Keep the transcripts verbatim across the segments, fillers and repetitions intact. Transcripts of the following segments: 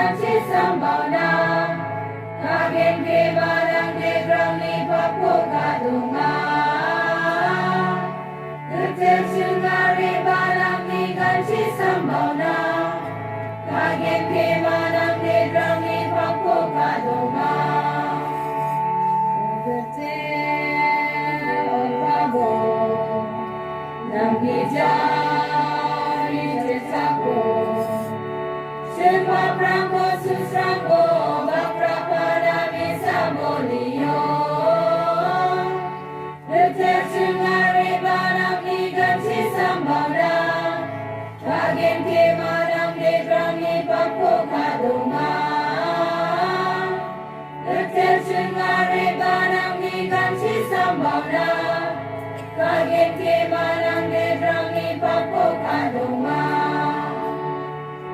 Chisambauna, kagen kemanang degrangni pakko kadonga. Gitel chingare banangni ganchi sambauna, kagen kemanang degrangni pakko kadonga. Gitel oipago, nangni jari chetako. Chimpa prangko susrangko bakra pada mesa bolio. Gitel chingare banangni ganchi sambauna. Kagen kemanang degrangni pakko kadonga. Gitel chingare banangni ganchi sambauna. Kagen kemanang degrangni pakko kadonga.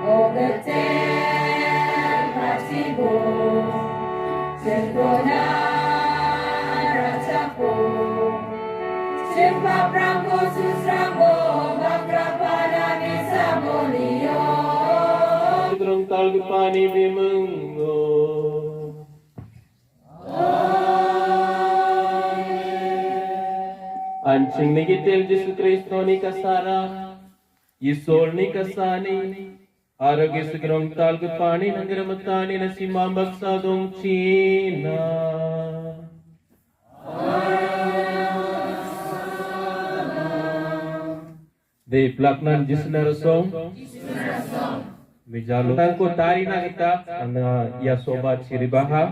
O Gitel patibo, chingkona rachako, chimpa prangko susrangko, bakra pada mesa bolio. Rongtalgipani bimungo. An·chingni Gitel Jisu Kristoni kasara, Isolni kasani, aro Gisu Rongtalgipani nanggrimitani nasimang baksa dongchina. De plaknan Jisuna rasong. Mijalo. Tangko tarina gita, anga ia soba chiribaha.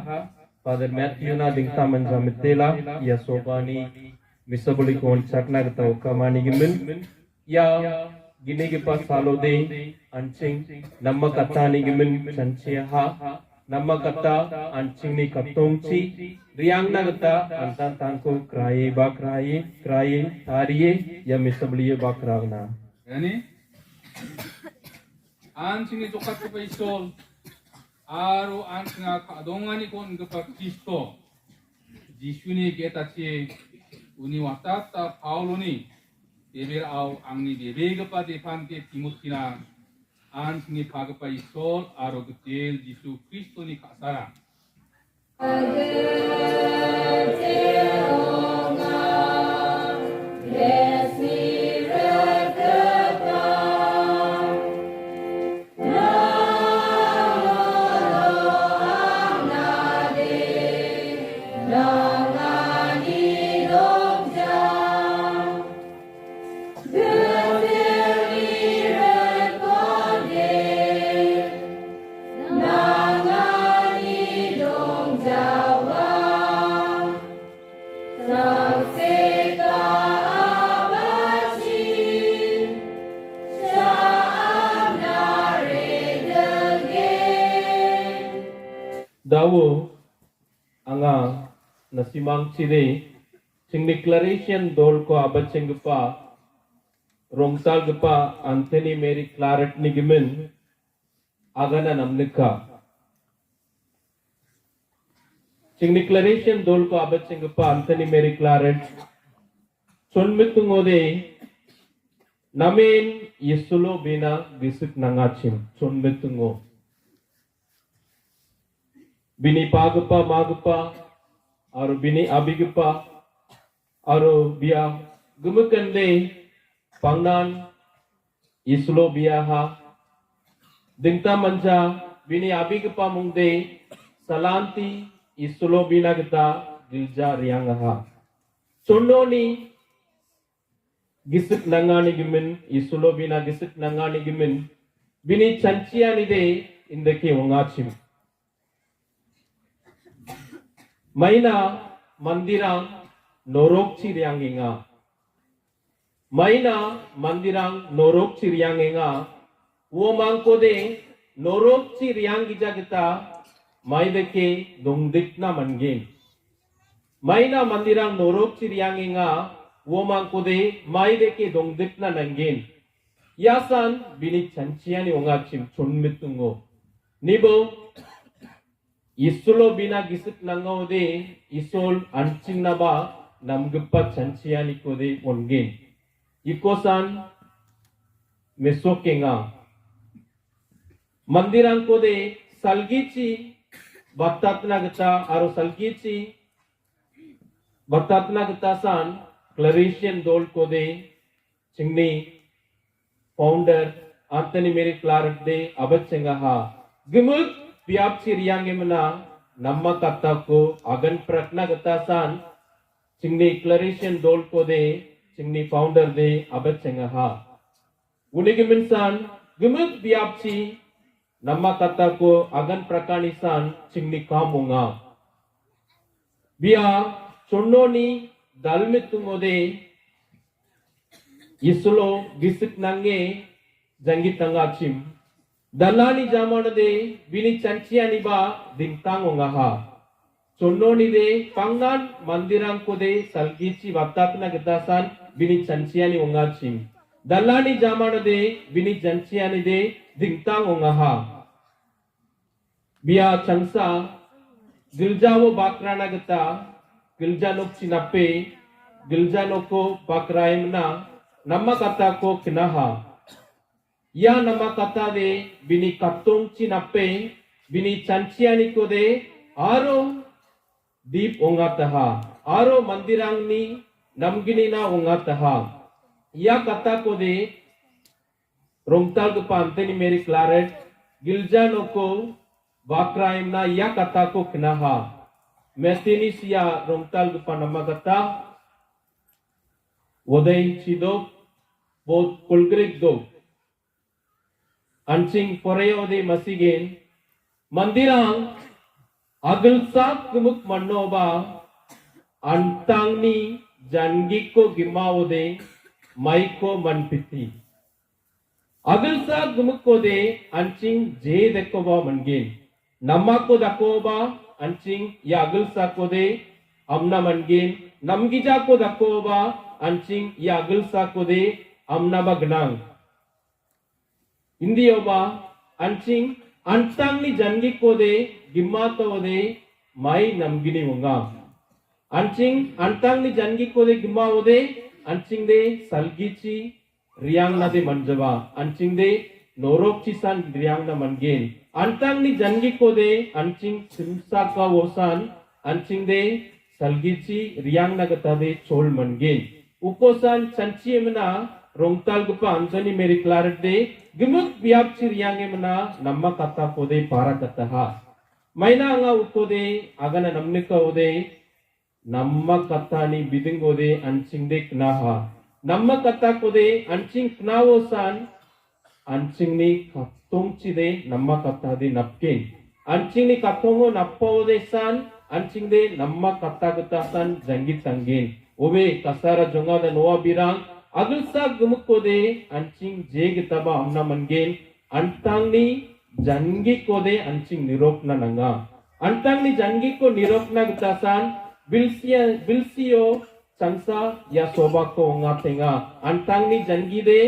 Father Matthew na dingtang manja mitela, ia sobani misabuliko on·chakna gita okamani gimin. Ia ginigipa salode an·ching nama katani gimin chanchiaha. Nama kata an·chingni katongchi riangna gita an·tangtangko krae ba krae, krae tarie ia misablio ba kragna. Yani, an·chingni jokatgipa Isol aro an·chinga ka·donganiko on·gipa Kristo Jisuni getachi uni watata Pauloni bebe ra·ao angni bebegipa depante Timotina an·chingni pagipa Isol aro Gitel Jisu Kristoni ka·sara. Dawo anga nasimangchide ching declaration dolko abachenggipa rongtalgipa Anthony Mary Claret-ni gimin agana namnika. Ching declaration dolko abachenggipa Anthony Mary Claret, chonmitungode namen Isulo bina gisik nangachim, chonmitungo. Bini pagipa, magipa, aro bini abigipa, aro bia gimikende pangnan Isulo biaha. Dingtang manja bini abigipa mungde salanti Isulo bina gita gilja riangaha. Chononi gisik nangani gimin, Isulo bina gisik nangani gimin, bini chanchianide indake wangachim. Maina mandirang norokchi riangenga. Maina mandirang norokchi riangenga. Uamangkode norokchi rianggija gita maidake dongdikna manggen. Maina mandirang norokchi riangenga. Uamangkode maidake dongdikna nanggen. Iasan bini chanchiani ongachim chonmitungo. Nibo Isulo bina gisik nangaode Isol an·chingnaba namgipa chanchianikode ongen. Ikosan mesokenga. Mandirangkode salgichi batatna gita aro salgichi batatna gita san Claretian dolkode chingni founder Anthony Mary Clark de abachengaha. Gimik biapchi riangemna namma katako agan pratna gita san chingni Claretian dolkode chingni founder de abachengaha. Uni gimin san gimik biapchi namma katako agan prakani san chingni kam ong·a. Bia chonnoni dalmitungode Isulo gisik nange janggitangachim. Dalani jamanode bini chanchianiba dingtang ong·aha. Chonnonide pangnan mandirangkode salgichi batatna gita san bini chanchiani ong·achim. Dalani jamanode bini chanchianide dingtang ong·aha. Bia changsa giljao bakrana gita gilja nokchi nape gilja noko bakraemna namma katako kinaha. Ia namma katade bini katongchi nape bini chanchianikode aro dip ong·ataha aro mandirangni namginina ong·ataha. Ia katakode rongtalgipa Anthony Mary Claret gilja noko bakraemna ia katako kinaha. Metini sia rongtalgipa namma kata, wodai chidok, bot kulgrik dok. Anching poreo de masigen, mandirang agilsak gimik mannoba antangni jangiko gimao de maiko manpiti. Agilsak gimikode anching je dekoba mangen. Namako dakoba anching ia agilsakode amna mangen. Namgijako dakoba anching ia agilsakode amnaba gnang. Indioba anching antangni jangikode gimatode mai namgini ong·a. Anching antangni jangikode gimaode anchingde salgichi riangnade manjaba. Anchingde norok chisan riangna mangen. Antangni jangikode anching simsaka wosan anchingde salgichi riangna gitade chol mangen. Ukosan chanchiemna rongtalgipa Anthony Mary Claret de gimik biapchi riangemna namma katakode para kataha. Maina anga ukode agana namnika ode namma katani bidingode anchingde knaha. Namma katakode anching knawosan anchingni katongchide namma katade napgen. Anchingni katongo nappaode san, anchingde namma kata gita san janggit tanggen. Obe kasara jongada noa birang, agilsa gimikode anching je gitaba amna mangen. Antangni janggikode anching nirokna nanga. Antangni janggiko nirokna gita san, bilsia, bilsio changsa ia sobako ong·atenga. Antangni janggide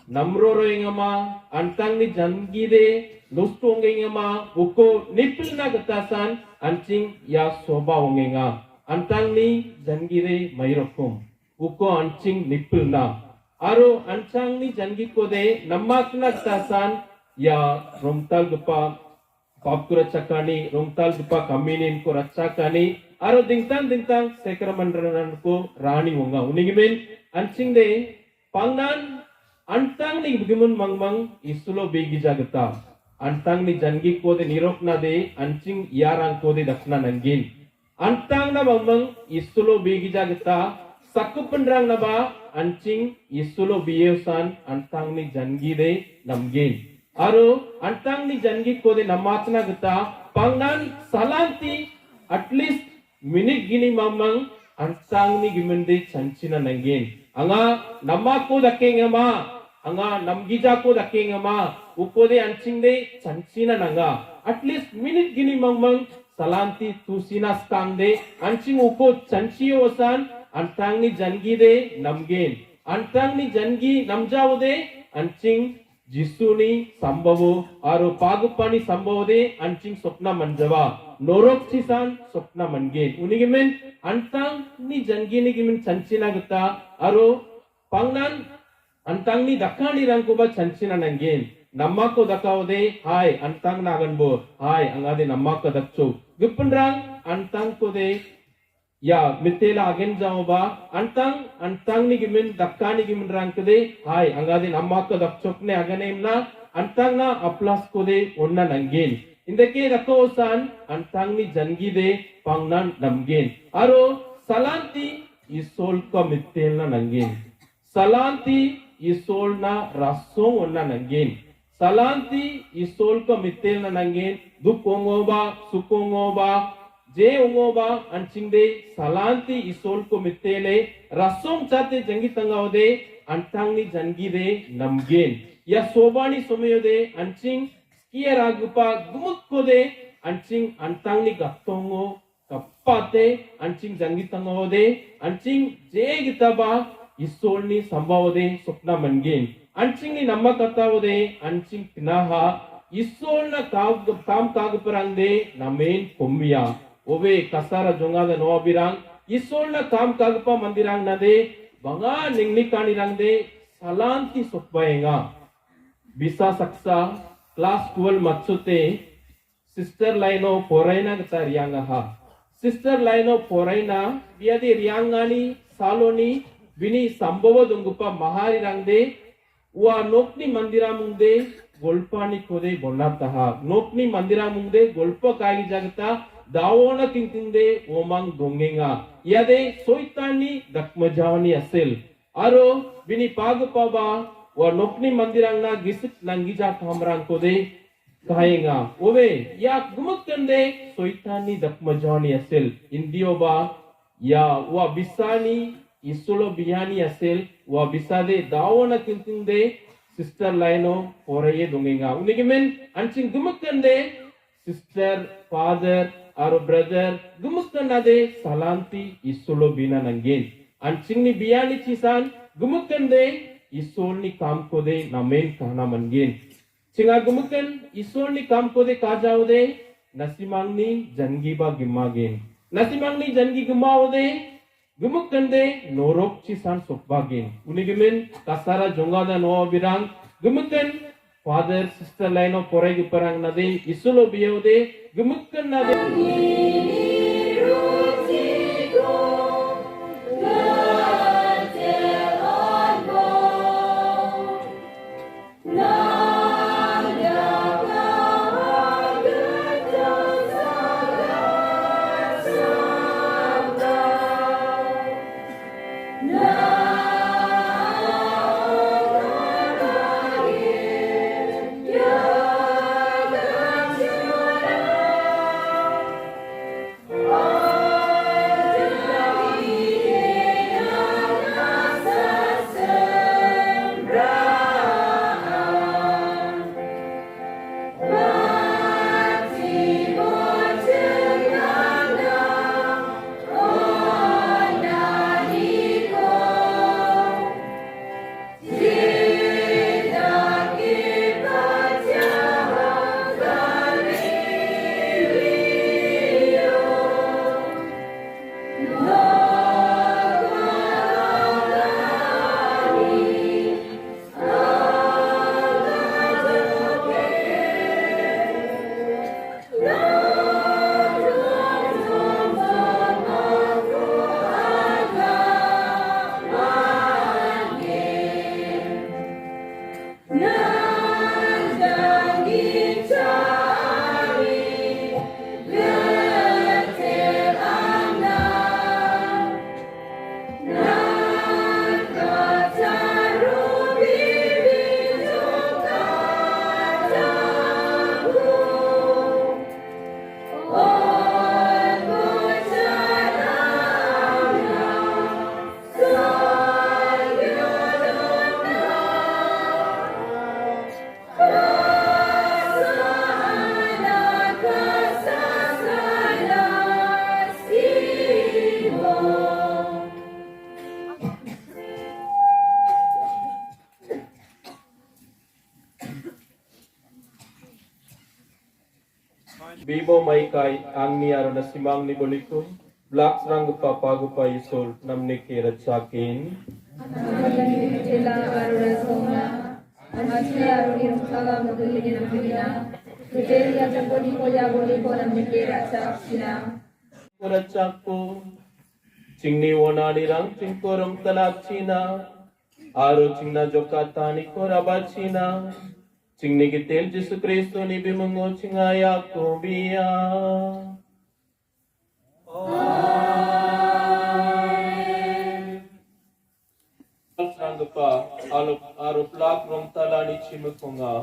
namroroengama, antangni janggide nosto ong·engama, uko nipilna gita san anching ia soba ong·enga. Antangni janggide mairokom, uko anching nipilna. Aro antangni janggikode namakna gita san ia rongtalgipa Papku ratchakani, rongtalgipa kamininko ratchakani, aro dingtang dingtang sekramandrananko rani wonga. Unigimin, anchingde, pangnan, antangni gimin mangmang, isulo begija gita. Antangni janggikode niroknade, anching iarangkode dakna nanggin. Antangna mangmang isulo begija gita, sakgipinrangnaba anching isulo biyosan antangni jangide namgin. Aro antangni jangikode namatna gita pangnan salanti at least minit gini mangmang antangni giminde chanchina nanggin. Anga namako dakengama, anga namgijako dakengama, ukode anchingde chanchina nanga. At least minit gini mangmang salanti tusina skangde, anching uko chanchio osan, antangni jangide namgen. Antangni jangi namjaode, anching Jisuni sambao aro pagipani sambaode, anching sokna manjaba. Norok chisan sokna mangen. Unigimin, antangni jangini gimin chanchina gita, aro pangnan antangni dakanirangkoba chanchina nanggen. namako dakaode, hai, antang naganbo, hai, angade namako dakchok. Gipinrang antangkode, ia mitela agen jaoba, antang, antangni gimin, dakani giminrangkode, hai, angade namako dakchokne aganemna, antangna aplaskode onna nanggen. Indake dakaosan, antangni jangide pangnan namgen. Aro salanti Isolko mitelna nanggen. Salanti Isolna rasong onna nanggen. Salanti Isolko mitelna nanggen. Duk ongoba, suk ongoba, je ongoba, anchingde salanti Isolko mitele, rasong chate janggi tangaode, antangni jangide namgen. Ia sobani someyode, anching skie ragipa gimikkode, anching antangni gatongo gapate, anching janggi tangaode, anching je gitaba Isolni sambaode sokna manggen. Anchingni nama kataode, anching kinaha, Isolna kam, kam kagiparangde namen komia. Obe kasara jongada noabirang, Isolna kam kagipa mandirang nade, banga nengnikanirangde salanti sokbaenga. Bisa saksa, klas twelve matchote, Sister Laino poraina gita riangaha. Sister Laino poraina, biade riangani saloni bini sambobo donggipa maharirangde, ua nokni mandiramungde golpanikode bonataha. Nokni mandiramungde golpa kaigija gita daona kingkingde uamang dongenga. Iade soitanni dakmajaoni asil. Aro bini pagipaba ua nokni mandirangna gisik nanggija kamrangkode kaenga. Obe, ia gimikkande soitanni dakmajaoni asil. Indioba, ia ua bisani Isolo biani asil, ua bisade daona kingkingde Sister Laino poraie dongenga. Unigimin, anching gimikkande Sister, Father, aro Brother, gimikkanade salanti Isolo bina nanggen. Anchingni biani chisan, gimikkande Isolni kamkode namen kahana manggen. Chinga gimikkan Isolni kamkode kajaode, nasimangni jangiba gimagen. Nasimangni jangi gimaode, gimikkande norok chisan sokbagen. Unigimin kasara jongada noabirang, gimikkan Father, Sister Laino poraigiparang nade, Isolo biode, gimikkan nade. Bibo maikai angni aro nasimangni boliko, blaksranggipa pagipa Isol namnike rachakin. Amangni mitela aro rasongna, Masia roni rongtala modeli namgina. Kuteria jangkoni koya boli ko namgina racha aksina. Korachakpo, chingni wonanirang chingko rongtalachina, aro chingna jokataniko rabachina, chingni gitel Jisu Kristoni bimungo chingayako bia. Amen. Ranggipa, alo-, aro plak rongtalani chimikonga.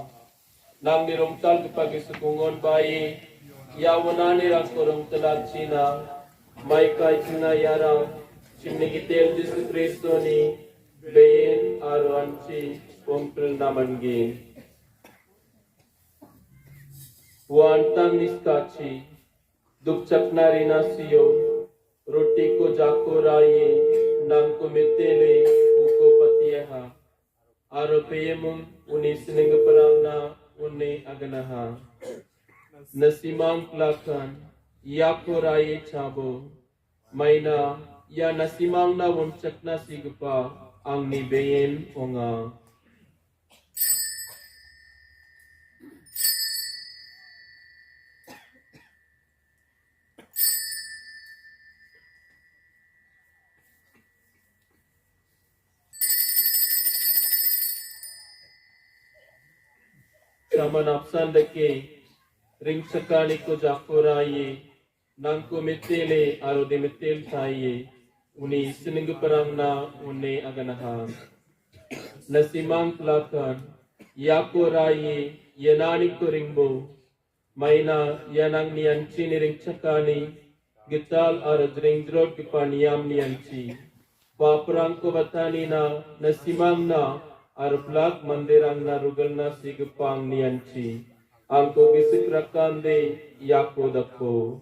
Nangni rongtalgipa gisik ongon bai, ia wonanirangko rongtalachina, maikai chingna iarang, chingni gitel Jisu Kristoni, bein aro anchi, pongpil namangi. Uan tangni skachi, dukchakna rina sio, rotiko jako raie, nangko metele, uko patieha. Aro peyemung uni sinenggiparangna une aganaha. Nasimang plakan, iako raie chabo. Maina, ia nasimangna wonchakna sigipa angni bein onga. Saman apsan dake, ringchakaniko jakoraie, nangko metele aro demetel taie, uni sinenggiparangna une aganaha. Nasimang plakan, iako raie, iananiko ringbo, maina ianangni anchini ringchakani, gital aro jringjrotgipa niamni anchi. Paprangko batanina, nasimangna, aro plak manderangna rugalna sigipangni anchi. Angko gisik rakande, iako dako.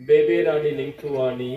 Bebe Rani Lingtuani.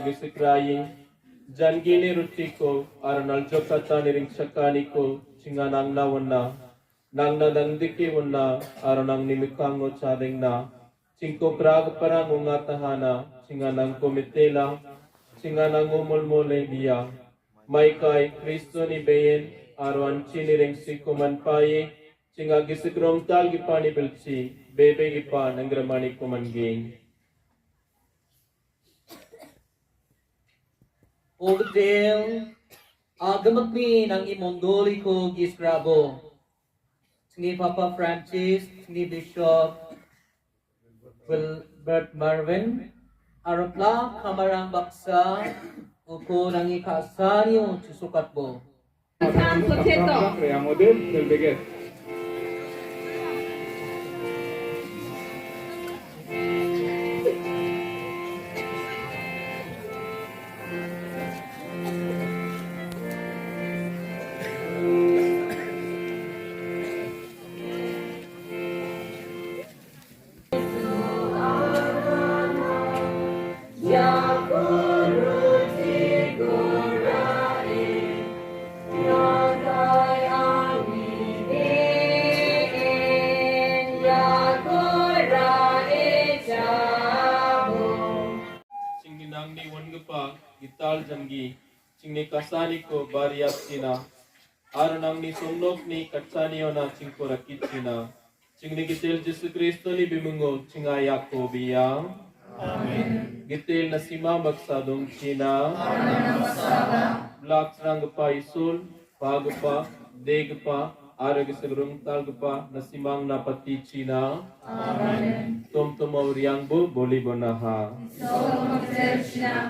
Gisik raie, jangini rotiko, aro naljokatani ringchakaniko, chinga nangna wana. Nangna nangdike wana, aro nangni mikango chadengna. Chingko pragiparang ongatahana, chinga nangko metela, chinga nango molmole bia. Maikai Kristoni bein, aro anchini rengsiko manpaie, chinga gisik rongtalgipani bilchi, bebegipa nangrimaniko mangeng. Ogadeo, agamikni nangni mondoliko gisik rabo. Chingni Papa Francis, chingni Bishop Wilbert Marvin, aro plak kamarang baksa, uko nangni ka·sario chisokatbo. Sam potato. Chingni nangni wangipa gital janggi, chingni kasaniko bariapchina, aro nangni songnokni katsaniona chingko rakitchina. Chingni gitel Jisu Kristoni bimungo chingayako bia. Amen. Gitel nasima baksa dongchina. Amen. Blak sranggipa Isul, pagipa, degipa, aro gisik rongtalgipa na·simangna patichina. Amen. Tomtomo riangbo bolibonaha. Isolmo serchina,